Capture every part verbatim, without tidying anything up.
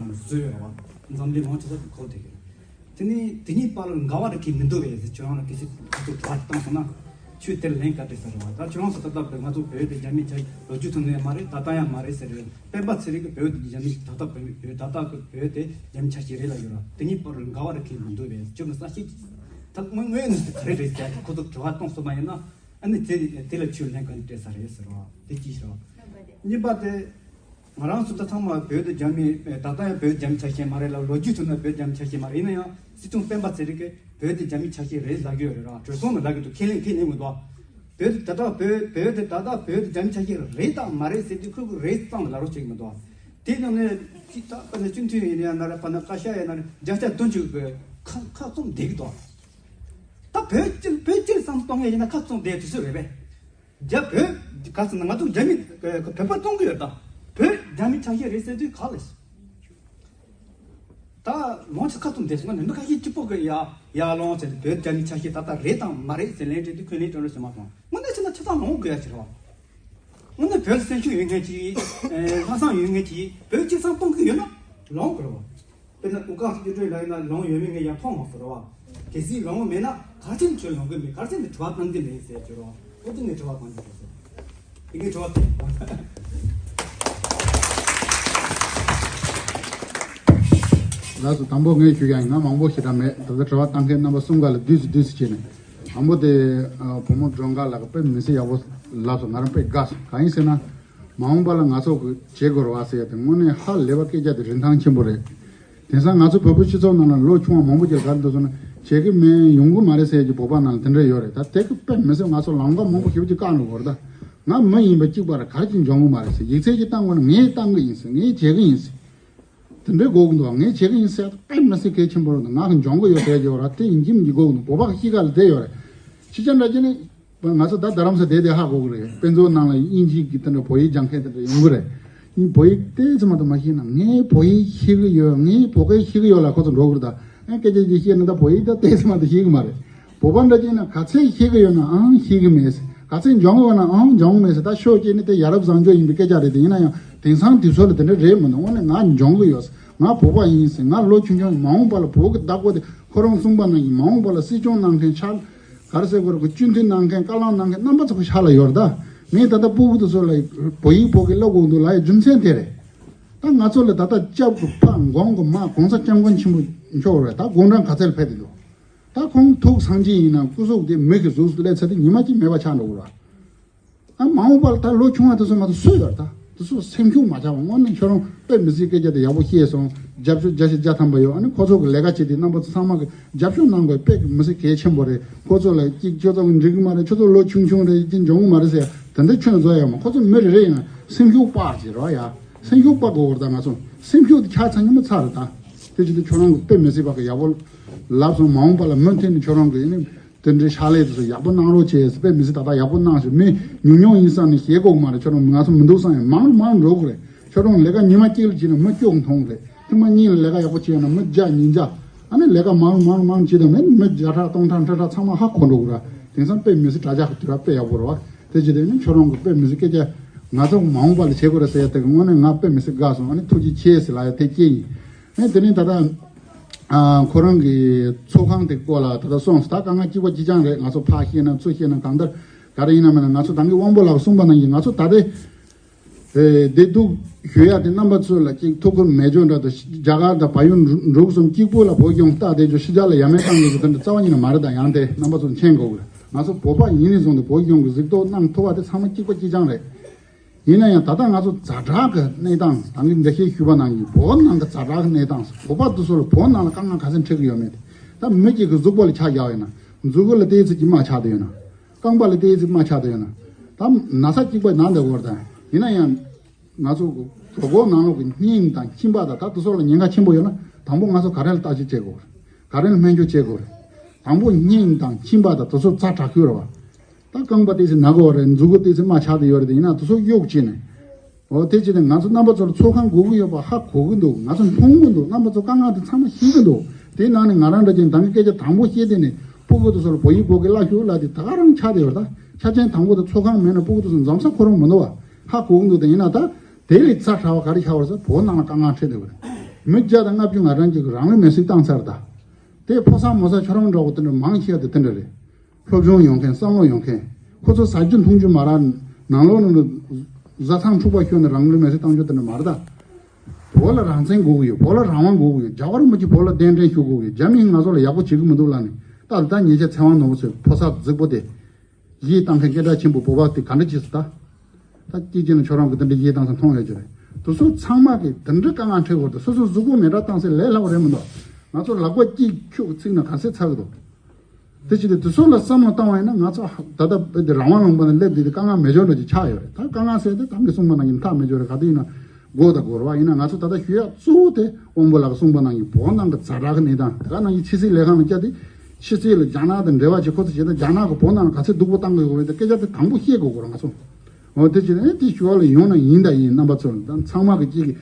བཟོས་ཡོད་རེད་བ། འཛམ་གླིང་མང་ཆེ་ས་གི་གོ་བདེ་གི་རེད། དེ་ནས་དེ་གཉིས་བར་ལ་འགལ་བ་རེ་གི་མི་འདུག་བས་ཟེར། ཁྱོད་རང་ལ་གལ་སྲིད་ཁ་ཐུག་དྲི་བ་བཏང་སོང་ན། ཁྱོད་དེར་ལན་ག་འདྲ་ཟེར་བ། ད་ཁྱོད་རང་ཚོ་ད་ལྟ་བར་ང་ཚོ་བོད་དེ་རྒྱ་མི་ཆ་ལོ་རྒྱུས་ཐོག་ནས་མ་རེད། ད་ལྟ་ཡང་མ་རེད་ཟེར་རེད། སྤེན་པ་ཚེ་རིང་གི་བོད་དེ་རྒྱ་མི་ད་ལྟ་བོད་མི་བོད་ད་ལྟ་གི་བོད་དེ་རྒྱ་མི་ཆ་ཤས་རེད་ལབ་ཡོད་ར། དེ་གཉིས་བར་ལ་འགལ་བ་རེ་གི་མི་འདུག་བས། ཁྱོད་ཀྱི་ས་ཤེས་ད་དངོས་དངོས་གནས་དེ་ག་རེ་རེད་ཟེར་ཁོ་ཚོ་དྲི་བ་བཏང་སོང་བ་ཡིན་ན། ཨ་ནི་དེ་དེ་ལ་ཁྱོད་ལན་ག་འདྲ་སྤྲད་ས་རེད་ཟེར་བ་དེ་གཅིག་ཟེར་བ། གཉིས་པ་དེ། ང་རང་ཚོ་ད་ཚང་མ་བོད་དེ་རྒྱ་མི་ད་ལྟ་ཡང་བོད་རྒྱ་མི་ཆ་ཤས་མ་རེད་ལ། ལོ་རྒྱུས་ཐོག་ན་བོད་རྒྱ་མི་ཆ་ཤས་མ་རེད། ཡིན་ན་ཡང་སྲིད་སྐྱོང་སྤེན་པ་ཚེ་རིང་གིས་བོད་དེ་རྒྱ་མི་ཆ་ཤས་རེད་ལབ་ཀྱི་ཡོད་རེད་ར། གྲོས་ཚོགས་ནང་ལབ་ཀྱི་འདུག་ཁས་ལེན་ཁས་ལེན་མི་འདུག་བོད་དེ་ད་ལྟ་བོད་བོད་དེ་ད་ལྟ་བོད་དེ་རྒྱ་མི་ཆ་ཤས་རེད་དང་མ་རེད་ཟེར་དུས་ཁོས་ཁོས་རེད་གཙང་ལ་ལབ་རོགས་བྱེད་ཀྱི་མི་འདུག་དེ་ནང་ནས་ཅིག་ད་ད་ནས་སྤྱི་འཐུས་ཡིན་ན་རེད། པ་ན་བཀའ་ཤག་ཡིན་ན་རེད། བརྒྱ་ཆ་བདུན་ཅུ་གི་ཁ་ཁ་བཙུམ་བསྡད་ཀྱི་འདུག་ད་བོད་སྤྱི་བོད་སྤྱིར་བསམ་གཏོང་ཡས་ཡིན་ན་ཁ་བཙུམ་བསྡད་དུས་ཚོད་རེད་པས། རྒྱ་བོད་ག་ཚོད་ན་ང་ཚོ་རྒྱ་མི་བོད་པ་གཏོང་གི་ཡོད་ད། བོད་རྒྱ་མི་ཆ་ཤས་རེད་ཟེར་དུས་ག་ལ། ད་ལོང་ཆ་ཁ་བཙུམ་བསྡད་སོང་ན་མི་ཁ་ཤས་གཅིག་པོ་གི་ཡ་ཡ་ལོང་ཟེར་ཏེ་བོད་རྒྱ་མི་ཆ་ཤས་ད་ལྟ་རེད་དང་མ་རེད་ཟེར་ལན་སྤྲད་དུས་ཁོས་ལན་སྤྲོད་རོགས་བྱེད་མ་སོང་། དངོས་གནས་བྱས་ན་ཆ་ཚང་ལོང་དགོས་ཡ་ཅིག་རེད་བ། དངོས་གནས་བོད་སེམས་ཤུགས་ཡོད་མཁན་ཅིག་ཨེ་ལྷག་བསམ་ཡོད་མཁན་ཅིག་བོད་སྤྱི་བསམ་གཏོང་གི་ཡོད་ན་ལོང་དགོས་རེད་བ། དཔེར་ན་དབུ་དཀར་སྐྱིད་སྒྲོན་ལགས་ཡིན་ན་ལོང་ཡོད་མེད་ངས་ཡང་མཐོང་མ་སོང་རེད་བ། གལ་སྲིད་ལོང་མེད་ན་ག་རེ་བྱས་ནས་ཁྱོད་ལོང་གི་མེད། ག་རེ་བྱས་ནས་དྲི་བ་བཏང་གི་མེད་ཟེར་གྱི་རེད་བ། ཨོ་དེ་ངས་དྲི་བ་བཏང་གི་རེད་ཟེར། དེ་ངས་དྲི་བ་བཏང་། ལགས་སོ། དང་པོ་ངས་ཞུ་ཡ་ཡིན་ན་མང་པོ་ཞེ་དྲག་མེད། ད་ལྟ་དྲི་བ་བཏང་མཁན་རྣམ་པ་གསུམ་ཀ་ལ་བསྡུས་སུ་བསྡུས་སུ་བྱས་ནས། དང་པོ་དེ་ཨ་བུ་མོ་སྒྲོལ་དཀར་ལགས་ཀྱིས་དཔེ་མི་སྲིད་ཡག་པོ་ལབ་སོང་། ང་རང་དཔེ་དགའ་སོང་། གང་ཡིན་ཟེར་ན། མ་འོངས་པ་ལ་ང་ཚོ་གི་བྱེད་དགོས་རེད་བ་ཟེར་ཡ་དེ་དངོས་གནས་ཧ་ལས་པ་སྐད་ཆ་དེ་རིན་ཐང་ཆེན་པོ་རེད། དེང་སང་ང་ཚོ་བོད་པའི་སྤྱི་ཚོགས་ནང་ལ་ལོ་ཆུང་བ་མང་པོ་ཅིག་ག་རེ་འདུག་ཟེར་ན། བྱེད་ཀྱི་མེད་ཡོང་གི་མ་རེད་ཟེར་གྱི་བོད་པ་ནང་ལ་དེ་འདྲ་ཡོད་རེད། ད་དེ་གི་དཔེ་མི་སྲིད་ང་ཚོ་ལམ་ཀ་མང་པོ་ཞེ་པོ་ཅིག་བཀག་འགྲོ་གི་རེད། ད་ང་མི་ཡིན་པ་གཅིག་པ་རེད། ག་རེ་ཅིག་འཇོན་གི་མ་རེད་ཟེར། ཡིག་ཚད་ཅིག་བཏང་དགོས་ན་ངས་བཏང་གི་ཡིན་ཟེར། ངས་བྱེད་གི་ཡིན་ཟེར། དེ་འདྲའི་དགོས་ཀྱི་འདུག་ངས་བྱེད་ཀྱི་ཡིན་ཟེར་དཔེ་མི་སྲིད་གལ་ཆེན་པོ་རེད། ང་གི་འཇོན་གི་ཡོད་ཟེར་གྱི་ཡོད་ར། དེ་ཡིན་གཅིག་མིན་གཅིག་དགོས་ཀྱི་འདུག་བོད་པ་གི་གཤིས་ཀ་ལ་དེ་ཡོད་རེད། ཕྱི་རྒྱལ་འདྲ་བྱས་ནས་ང་ཚོ་ད་རྡ་རམ་ས་བསྡད་དེ་ཧ་གོ་གི་རེད། དཔེ་མཛོད་ནང་ལ་དབྱིན་ཇི་གི་དེ་འདྲ་བོད་ཡིག་སྦྱང་མཁན་དེ་འདྲ་ཡོང་གི་རེད། ཨིན་བོད་ཡིག་ཏོག་ཙམ་མ་གཏོགས་མ་ཤེས་ན། ངས་བོད་ཡིག་ཤེས་གི་ཡོད། ངས་བོད་སྐད་ཤེས་གི་ཡོད་ལ་ཁོ་ཚོ་འགྲོ་གི་རེད། ད་ཨ་སྐད་ཆ་ཅིག་བཤད་ན་ད་བོད་ཡིག་ད་ཏོག་ཙམ་མ་གཏོགས་ཤེས་གི་མ་རེད། བོད་པ་འདྲ་བྱས་ན་ག་ཚད་ཤེས་གི་ཡོད་ན་ཨང་ཤེས་གི་མེད། ག་ཚད་འཇོན་གི་ཡོད་ན་ཨང་འཇོན་གི་མེད་ཟེར། ད་ཤོད་ཀྱི་ནི་དེ་ཡ་རབས་བཟང་སྤྱོད་ཡིན་པའི་སྐད་ཆ་རེད། དེ་ཡིན་ན་ཡང་དེང་སང་དུས་ཚོད་ལ་དེ་འདྲ་རེད་མི་འདུག་དངོས་གནས་ང་འཇོན་གི་ཡོད། ང་བོད་པ་ཡིན་ཟེར། ང་ལོ་ཆུང་ཆུང་མ་འོངས་པ་ལ་བོད་ཀྱི་བདག་པོ་དེ་ཁོ་རང་གསུངས་པ་ནང་བཞིན་མ་འོངས་པ་ལ་སྲིད་སྐྱོང་གནང་མཁན་ཕྱག་ག་རེ་ཟེར་དགོས་རེད། ཁོ་སྤྱི་འཐུས་གནང་མཁན་བཀའ་བློན་གནང་མཁན་རྣམ་པ་ཚོ་ཁོ་ཕྱག་ལ་ཡོད་རེད། ད་ངས་ད་ལྟ་སྤུ་གུ་དེ་ཚོ་ལ་བོད་ཡིག་བོད་སྐད་བསླབ་དགོས་འདུག་ལབ་ཡའི་རྒྱུ་མཚན་དེ་རེད། ད་ང་ཚོ་ལ་ད་ལྟ་སྐྱབས་ཀྱི་ཕ་གོང་གི་མ་གོང་ས་སྐྱབས་མགོན་ཆེན་པོ་མཆོག་རེད། ད་དགུང་གྲངས་ག་ཚད་ལ་ཕེབས་བསྡད་འདུག་ད་ཁོང་ཐུགས་སངས་རྒྱས་ཡིན་ན་སྐུ་གཟུགས་དེ་མི་གི་གཟུགས་སུ་སླེབས་ཚར་དུས་ཉི་མ་གཅིག་མེད་པ་ཆགས་འགྲོ་གི་རེད། ཨ་མ་འོངས་པ་ལ་ད་ལོ་ཆུང་བ་དེ་ཚོ་ང་ཚོ་སུ་ཡོད་རེད། ད་དེ་ཚོ་སེམས་ཤུགས་མ་ཆག་པ། དངོས་གནས་ཁྱོད་རང་དཔེ་མི་སྲིད་སྐད་ཆ་དེ་ཡག་པོ་བཤད་སོང་། རྒྱབ་སྐྱོར་བརྒྱ་ཆ་བརྒྱ་ཐམ་པ་ཡོད། ཨ་ནི་ཁོ་ཚོ་གི་ལས་ཀ་བྱེད་དུས་རྣམ་པ་ཚོ་ཚང་མ་གི་རྒྱབ་སྐྱོར་གནང་དགོས། དཔེ་མི་སྲིད་གལ་ཆེན་པོ་རེད། ཁོ་ཚོ་ལ་གཅིག་ཁྱོད་ཚོ་འགྲིག་གི་མ་རེད། ཁྱོད་ཚོ་ལོ་ཆུང་ཆུང་རེད། གཅིག་འཇོན་གི་མ་རེད་ཟེར་དེ་འདྲ་ཁྱོད་ཚོ་ཡོད་མ། ཁོ་ཚོ་མི་རེ་རེ་ཡིན་ན་སེམས་ཤུགས་སྤར་བྱེད་རོགས་ཡ། སེམས་ཤུགས་སྤར་དགོས་རེད། ད་ང་ཚོ་སེམས་ཤུགས་དེ་ཆག་ཚར་ཉིན་མོ་ཚར་རེད། ད་དེ་བྱེད་དུས་ཁྱོད་རང་གི་དཔེ་མི་སྲིད་པ་གི་ཡག་པོ་ལབ་སོང་། མ་འོངས་པ་ལ་མུ་མཐུད་ནས་ཁྱོད་རང་གི་ཨ་ནི་དེ་འདྲའི་ཕྱག་ལས་དེ་ཚོ་ཡག་པོ་གནང་རོགས་བྱས། དཔེ་མི་སྲིད་ད་ལྟ་ཡག་པོ་གནང་ཞིག་མི་ཉུང་ཉུང་ཡིན་བསམ་ནས་ཞེད་དགོས་མ་རེད། ཁྱོད་རང་ང་ཚོ་མི་འདུག་བསམ་ཡང་མང་རུ་མང་རུ་འགྲོ་དགོས་རེད། ཁྱོད་རང་ལས་ཀ་ཉི་མ་གཅིག་ལ་བྱས་ན་མི་སྐྱོ་མཐོང་རེད། ཐེངས་མ་གཉིས་ལ་ལས་ཀ་ཡག་པོ་བྱས་ན་མི་བརྒྱ་ཉིས་བརྒྱ། ཨ་ནི་ལས་ཀ་མང་རུ་མང་རུ་མང་རུ་བྱས་དང་མི་མི་བརྒྱ་ཕྲག་སྟོང་ཕྲག་ཁྲི་ཕྲག་ཚང་མ་ཧ་གོ་འགྲོ་དགོས་ར། དེང་སང་དཔེ་མི་སྲིད་དྲ་རྒྱ་གི་དུས་རབས་དཔེ་ཡག་པོ་རེད་བ། དེ་བྱས་དེ་ནི་ཁྱོད་རང་གི་དཔེ་མི་སྲིད་སྐད་ཆ་ང་ཚོ་མ་འོངས་པ་ལ་བྱེད་དགོས་རེད་ཟེར་ཡ་དེ་གི་དངོས་གནས་ང་དཔེ་མི་སྲིད་དགའ་སོང་། ཨ་ནི་ཐུགས་རྗེ་ཆེ་ཟེར་ལབ་ཡ་དེ་སྐྱེ་ཡིན། ཨ་ནི་དེ་ནི་ད་ལྟ། ཨ་ཁོ་རང་གི་ཚོགས་ཁང་དེ་སྐོར་ལ་ད་ལྟ་སོང་ཟེར། ད་དཀའ་ངལ་གཅིག་པ་གཅིག་རྐྱང་རེད། ང་ཚོ་ཕར་བཤད་ན་ཚུར་བཤད་ན་གང་ལྟར་ག་རེ་ཡིན་ན་མིན་ན་ང་ཚོ་ད་གིན་དབང་པོ་ལགས་གསུངས་པ་ནང་བཞིན་ང་ཚོ་ད་ལྟའི་ཨེ་བདེ་སྡུག་ཞུ་ཡ་དེ་རྣམ་པ་ཚོ་ལ་གཅིག་ཐུགས་ཁུར་མེད་འཇོག་འདྲ་དང་། རྒྱ་གར་དང་བལ་ཡུལ་འབྲུག་གསུམ་གཅིག་པུ་ལ་བོད་སྐྱོང་ལྟ་བསྡད་རྒྱུ་ཕྱི་རྒྱལ་ལ་ཡ་མེད་བཏང་ཡོད་རྒྱུ་དེ་འདྲ་རྩ་བ་ཉིད་ནས་མ་རེད། ད་ཡང་དེ་རྣམ་པ་ཚོ་མཁྱེན་དགོས་གི་རེད། ང་ཚོ་བོད་པ་ཡིན་ནས་བཟུང་སྟེ་བོད་སྐྱོང་གི་གཟིགས་རྟོག་གནང་ཐུབ་པ་དེ་ཚང་མ་གཅིག་པ་གཅིག་རྐྱང་རེད། ཡིན་ན་ཡང་ད་ལྟ་ང་ཚོ་ཛ་དྲག་གི་གནས་སྟངས། ད་གིན་འགྲེལ་བཤད་ཞུས་པ་ནང་བཞིན་བོད་ནང་གི་ཛ་དྲག་གི་གནས་སྟངས། བོད་པ་དེ་ཚོ་ལ་བོད་ནང་ལ་དཀའ་ངལ་ག་ཚོད་འཕྲད་ཀྱི་ཡོད་མེད་དེ། ད་མི་གཅིག་གི་གཟུགས་པོ་ལ་ཆ་བཞག་ཡོད་ན། མཛུ་གུ་ལ་ཏོག་ཙམ་གྱིས་རྨ་ཆགས་བསྡད་ཡོད་ན། རྐང་པ་ལ་ཏོག་ཙམ་རྨ་ཆགས་བསྡད་ཡོད་ན། ད་ན་ཚ་གཅིག་པ་ན་བསྡད་ཡོད་རེད། ད་ཡིན་ན་ཡང་ང་ཚོ་གྲོད་ཁོག་ནང་ལོགས་ཀྱི་སྙིང་དང་མཆིན་པ་དང་། ད་དེ་ཚོ་ལ་ཉེན་ཁ་ཆེན་པོ་ཡོད་ན་དང་པོ་ང་ཚོ་ག་རེ་ལ་བརྟག་དཔྱད་བྱེད་དགོས་རེད། ག་རེ་ལ་སྨན་བཅོས་བྱེད་དགོས་རེད། དང་པོ་སྙིང་དང་མཆིན་པ་དང་དེ་ཚོ་ཛ་དྲག་ཤོས་རེད་བ། ད་རྐང་པ་ཏོག་ཙམ་ན་གི་ཡོད་རེད། མཛུ་གུ་ཏོག་ཙམ་རྨ་ཆགས་བསྡད་ཡོད་རེད། དེ་ཡིན་ན་དེ་ཚོ་གཡོག་བྱས་ནས། འོ་དེ་བྱས་ནས་ང་ཚོ་རྣམ་པ་ཚོར་ཚོགས་ཁང་དགོས་ཀྱི་ཡོད་པ་ཧ་གོ་གི་འདུག་ང་ཚོ་མཐོང་གི་འདུག་རྣམ་པ་ཚོ་དཀའ་ངལ་དེ་ཚང་མ་ཤེས་ཀྱི་འདུག་དེའི་ནང་ནས་ང་རང་འདྲ་ཅན་ད་གིན་སྐད་ཆ་དང་པོ་བཤད་དེ་ནས་སྤུ་གུ་དེ་ཚོ་ལ་བོད་ཡིག་བོད་སྐད་བསླབ་ཤོག་ལབ་དེ་ད་ག་རང་ཆགས་བསྡད་ཡོད་རེད། ད་ཆ་རྐྱེན་དང་པོ་དེ་ཚོགས་ཁང་མེད་ན་སྤུ་གུ་དེ་ཚོ་འཛོམས་ས་ཁོ་རང་མི་འདུག་བ། ཧ་གོ་གི་འདུག་དེ་ཡིན་ན་ད་དེ་ལས་ཛ་དྲག་པ་ག་རེ་ཆགས་པ་རེད་ཟེར། བོད་ནང་ལ་དཀའ་ངལ་འཕྲད་བསྡད་ཡོད་རེད། མི་བརྒྱ་དང་ལྔ་བཅུ་ང་གྲངས་ཅིག་རང་ལུས་མེར་སྲེག་བཏང་ཚར་ད། དེ་ཕོ་གསར་མོ་གསར་ཁྱོད་རང་འདྲ་བོ་དེ་འདྲ་མང་ཆེ་བ་དེ་དེ་འདྲ་རེད། སློབ་སྦྱོང་ཡོད་མཁན་བསམ་བློ་ཡོད་མཁན། ཁོ་ཚོ་ཟ་རྒྱུ་འཐུང་རྒྱུ་མ་རག་ནང་ལོགས་ནང་ལ་བཟའ་ཚང་འཁྲུག་པ་ཤོར་ནས་རང་ལུས་མེར་སྲེག་བཏང་རྒྱུ་དེ་འདྲ་མ་རེད་ད། བོད་ལ་རང་བཙན་དགོས་ཀྱི་ཡོད། བོད་ལ་རང་དབང་དགོས་ཀྱི་ཡོད། རྒྱལ་བ་རིན་པོ་ཆེ་བོད་ལ་གདན་འདྲེན་ཞུ་དགོས་ཀྱི་ཡོད། རྒྱ་མིས་ང་ཚོ་ལ་ཡག་པོ་བྱེད་ཀྱི་མི་འདུག་ལབ་ནས་ད་ད་ཉེས་ཆད་ཚེ་དབང་ནོར་བུ་ཚོའི་ཕོ་གསར་རྫིག་པོ་དེ། གཞས་བཏང་མཁན་སྐད་གྲགས་ཆེན་པོ་བོད་པ་དེ་ག་འདྲ་བྱེད་སོང་ད། ད་སྐྱེས་ཀྱི་ནི་ཁྱོད་རང་གི་དེ་འདྲ་གཞས་བཏང་ས་མཐོང་ཡོད་ཀྱི་རེད། དེ་ཚོ་ཚང་མ་གི་དེ་འདྲ་དཀའ་ངལ་འཕྲད་དགོས་དེ་སོ་སོ་གཟུགས་པོ་མེ་དྲག་བཏང་ས་ལས་སླ་པོ་རེད་མི་འདུག་ང་ཚོ་ལག་པ་གཅིག་ཁྱུག་ཚིག་ན་ག་ཚད་ཚ་གི་འདུག་དེ་ཅི་སྟེ་དེ་ཚོ་ལ་བསམ་བློ་བཏང་བ་ཡིན་ན་ང་ཚོ་ཧ་ད་ལྟ་བོད་དེ་རང་དབང་ལུང་པ་ན་སླེབས་དེ་དེ་དཀའ་ངལ་མེད་འཇོག་འདྲ་ཅིག་ཆགས་ཡོད་རེད། ད་དཀའ་ངལ་ཟེར་དེ་ད་མི་གསུངས་པ་ནང་བཞིན་ཐག་མེད་འཇོག་རེད། ག་དུས་ཡིན་ན་སྒོ་དང་སྒོ་ར་བ་ཡིན་ན་ང་ཚོ་ད་ལྟ་ཞུ་ཡག་གཙོ་བོ་དེ་དབང་པོ་ལགས་གསུངས་པ་ནང་བཞིན་བོད་ནང་གི་ཛ་དྲག་གི་གནས་སྟངས་དེ་ག་ནང་བཞིན་ཕྱི་སྲིད་ལས་ཁང་ལ་བསྐྱལ་ཏེ་ཕྱི་སྲིད་ལ་རྒྱ་ནག་དང་འབྲེལ་བ་བྱེད་ཁོ་ཚོ་བྱེད་ན་རྒྱ་ནག་གི་བོད་ནང་ལ་ག་ཚད་སྡུག་པོ་བཏང་གི་ཡོད་རེད་དེ་སྐད་ཆ་དེ་དང་པོ་བཤད་དགོས་ཀྱི་རེད་ང་ཚོ། འོ་དེ་བྱས་ནས་དེ་ཞུ་བ་ལ་ཡོང་ན་ཡིན་ད་ཡིན། རྣམ་པ་ཚོ་ལ་ད་ཚང་མ་གི་གཅིག་གི་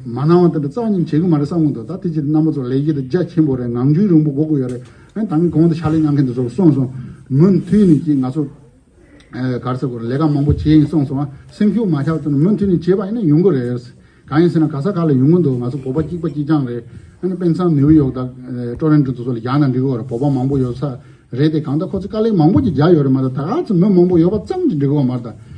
མ་སྣང་བ་དེ་འདྲ་རྩ་བ་ཉིད་བྱེད་གི་མ་རེད་བསམ་གི་འདུག་ད་དེ་བྱས་རྣམ་པ་ཚོ་ལས་གཞི་དེ་རྒྱ་ཆེན་པོ་རེད། ངང་རྒྱུད་རིང་པོ་དགོས་ཀྱི་ཡོད་རེད། ཨ་ད་ནི་གོང་དུ་ཕྱག་ལས་གནང་མཁན་དེ་ཚོ་གསུངས་སོང་། མུ་མཐུད་ནས་ཀྱི་ང་ཚོ་ག་རེ་ཟེར་དགོས་རེད། ལས་ཀ་མང་པོ་བྱས་ཡིན་གསུངས་སོང་། ཨ་སེམས་ཤུགས་མ་ཆག་ཙམ་མུ་མཐུད་ནས་བྱས་པ་ཡིན་ན་ཡོང་གི་རེད། གང་ཡིན་ཟེར་ན་ག་ས་ག་ལ་ཡོང་གི་འདུག་ང་ཚོ་བོད་པ་གཅིག་པ་གཅིག་རྐྱང་རེད། ཨ་ནི་དཔེ་མཚོན་ནིའུ་ཡོག་དང་ཊོ་རོན་ཊོ་དེ་ཚོ་ལ་ཡང་ན་འགྲིག་གི་རེད། བོད་པ་མང་པོ་ཡོད་ས་རེད་དེ་གང་ལྟར་ཁོ་ཚོ་དཀའ་ལས་མང་པོ་ཅིག་རྒྱག་ཡོད་རེད་མ་གཏོགས་ད་ག་ཚོད་མི་མང་པོ་ཡོད་པ་ཙམ་གྱིས་འགྲིག་གི་མ་རེད་ད།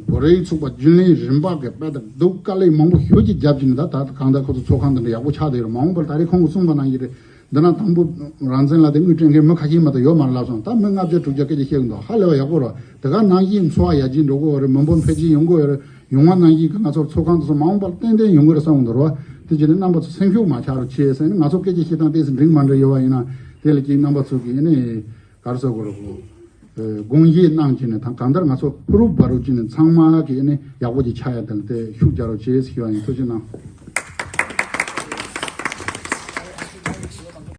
བོད་རིགས་ཚོགས་པ་རྒྱུན་ལས་རིམ་པ་གི་དཔེ་དང་སྡུག་དཀའ་ལས་མང་པོ་ཞེ་པོ་ཅིག་བརྒྱབ་ཀྱི་ནི་ད་ད་གང་ལྟར་ཁོ་ཚོ་ཚོགས་ཁང་དེ་འདྲ་ཡག་པོ་ཆགས་བསྡད་ཡོད་རེད། མ་འོངས་པར་ད་རེས་ཁོང་གིས་གསུངས་པ་ནང་བཞིན་རེད། འདི་ན་དང་པོ་རང་བཙན་ལ་དེ་དངུལ་སྤྲད་མཁན་མི་ཁ་ཤས་མ་གཏོགས་ཡོད་མ་རེད་ལབ་སོང་། ད་མི་ལྔ་བརྒྱ་དྲུག་བརྒྱ་སྐད་ཆ་བཤད་གི་འདུག་ཧ་ལས་པ་ཡག་པོ་རེད། དེ་ག་ནང་བཞིན་འཚོ་བ་ཡར་རྒྱས་འགྲོ་གི་རེད། མི་འབོར་འཕེལ་རྒྱས་ཡོང་གི་རེད། ཡོང་བ་ནང་བཞིན་གི་ང་ཚོར་ཚོགས་ཁང་དེ་ཚོ་མ་འོངས་པར་ཏན་ཏན་ཡོང་གི་རེད་བསམ་གི་འདུག་རེད་བ། དེ་བྱས་ནས་རྣམ་པ་ཚོ་སེམས་ཤུགས་མ་ཆག་རོགས་བྱེད་ཟེར་ནས་ང་ཚོ་སྐད་ཆ་བཤད་སྟངས་ཏོག་ཙམ་འགྲིག་མ་འགྲིག་ཡོད་པ་ཡིན་ན་དེ་ལ་ཀྱི་རྣམ་པ་ཚོ་གིས་ནི་ག་རེ་ཟེར་དགོས་རེད་གོ། དགོངས་བཞེས་གནང་བྱས་ནས་ད་གང་ལྟར་ང་ཚོ་ཕུ་རུབ་བ་རུབ་བྱས་ནས་ཚང་མ་གིས་ནི་ཡག་པོ་ཅིག་ཆགས་ཡ་དེ་ལ་དེ་ཤུགས་རྒྱག་རོགས་བྱེད་ཟེར་ཞུ་བ་ཡིན། ཐུགས་རྗེ་གནང་།